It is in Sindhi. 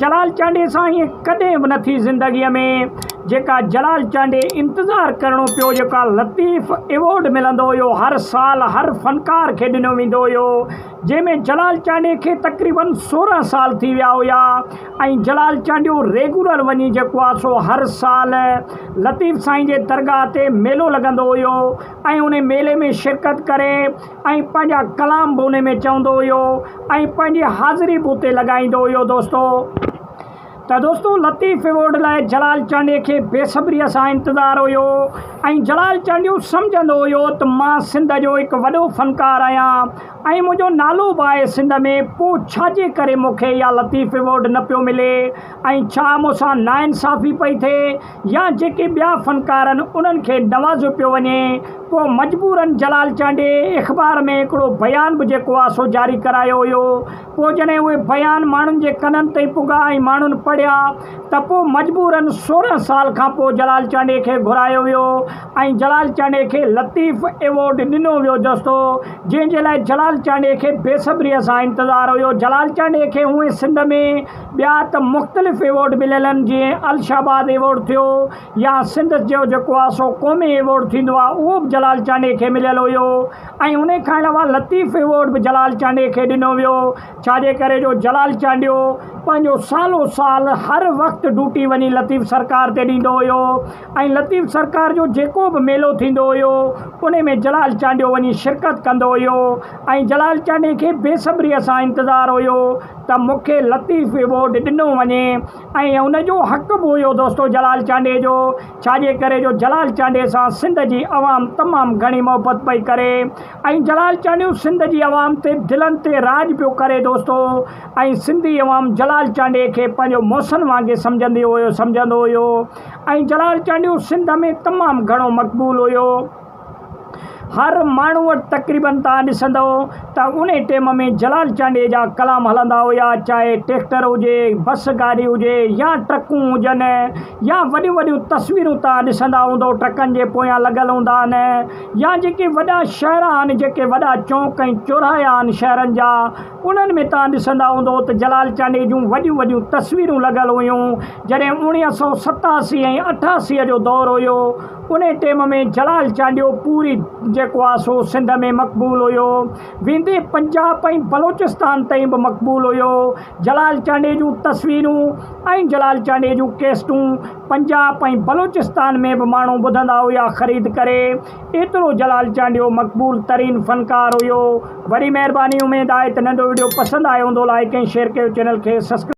جلال چانڊيي سان ائين ڪڏهن به نه ٿي زندگيء ۾ جيڪا جلال چانڊيي انتظار ڪرڻو پيو جيڪا لطيف ايوارڊ ملندو هيو هر سال هر فنڪار کي ڏنو ويندو هيو جنهن ۾ جلال چانڊيي کي تقريبن 16 سال ٿي ويا هيا ۽ جلال چانڊيو ريگولر وڃي جيڪو آ سو هر سال لطيف سائين جي درگاهه تي ميلو لڳندو هيو ۽ ان ميلي ۾ شرڪت ڪري ۽ پنهنجا ڪلام به ان ۾ چوندو هيو ۽ پنهنجي حاضري به اتي لڳائيندو هيو دوستو ته دوستو لطيف ايوارڊ لاء جلال چانڊيي کي بيصبريء سان انتظار هيو ۽ جلال چانڊيو سمجهندو هيو ته مان سنڌ جو هڪ وڏو فنڪار آهيان ۽ منهنجو نالو به آهي سنڌ ۾ پوء ڇاجي ڪري مون کي اها لطيف ايوارڊ نه پيو ملي ۽ ڇا مون سان ناانصافي پئي ٿئي يا جيڪي ٻيا فنڪار آهن انهن کي نوازيو پيو وڃي پوء مجبورن جلال چانڊيي اخبار ۾ هڪڙو بيان به جيڪو آهي سو جاري ڪرايو هيو پوء جڏهن اهي بيان ماڻهن جي ڪنن تائين پڳا ۽ ماڻهن پڙهيا ته پوء مجبورن 16 سال کان پوء جلال چانڊيي کي گهرايو ويو ۽ جلال چانڊيي کي لطيف ايوارڊ ڏنو ويو دوستو جنهن جي لاء جلال چانڊيي کي بيصبري سان انتظار هيو جلال چانڊيي کي هونئن سنڌ ۾ ٻيا ته مختلف ايوارڊ مليل آهن جيئن الشهباز ايوارڊ ٿيو يا سنڌ جو جيڪو آهي سو قومي ايوارڊ ٿيندو آهي اهو به جلال چانڊيي کي مليل هيو ۽ ان کان علاوه لطيف ايوارڊ به جلال چانڊيي کي ڏنو ويو ڇاجي ڪري جو جلال چانڊيو پنهنجو سالو سال هر وقت ڊوٽي وڃي لطيف سرڪار تي ڏيندو هيو ۽ لطيف سرڪار جو جيڪو به ميلو ٿيندو هيو ان ۾ جلال چانڊيو وڃي شرڪت ڪندو هيو ۽ جلال چانڊيي کي بيصبريء سان انتظار هيو ته مون کي لطيف ايوارڊ ڏنو وڃي ۽ ان جو حق به هيو دوستو جلال چانڊيي جو ڇاجي ڪري جو جلال چانڊيي سان سنڌ جي عوام تمام گهڻي محبت پئي ڪري ۽ جلال چانڊيو سنڌ جي عوام تي دلن تي راڄ پيو ڪري دوستو ۽ سنڌي عوام جلال چانڊيي کي پنهنجو محسن وانگي سمجهندي هيو سمجهندو هيو ۽ جلال چانڊيو سنڌ ۾ تمام گهڻو مقبول هيو. هر ماڻهو وٽ تقريبن توهان ڏسندؤ ته انهي ٽيم ۾ جلال چانڊيي جا ڪلام هلندا هيا چاهي ٽيڪٽر هجي بس گاڏي هجي يا ٽرڪون هجن يا وڏيون وڏيون تصويرون توهان ڏسندا هوندؤ ٽرڪن جي پويان لڳل هوندا آهن يا جيڪي وڏا شهر آهن جيڪي وڏا چونڪ ۽ چوراها آهن شهرن جا انهن ۾ توهان ڏسندا هوندؤ ته جلال چانڊيي جون وڏيون وڏيون تصويرون لڳل هيون جڏهن 1987 ۽ 88 جو دور هيو انهي ٽيم ۾ جلال چانڊيو پوري جيڪو آ سو سنڌ ۾ مقبول هيو. ويندي پنجاب ۽ بلوچستان تائين به مقبول هيو. جلال چانڊيي جون تصويرون ۽ جلال چانڊيي جون ڪيسٽون پنجاب ۽ بلوچستان ۾ به ماڻهو ٻڌندا هيا خريد ڪري. ايترو جلال چانڊيو مقبول ترين فنڪار هيو. وڏي مهرباني اميد آهي ته ننڍو وڊيو پسند آيو هوندو لائيڪ ۽ شيئر ڪيو چينل کي سسڪرائب.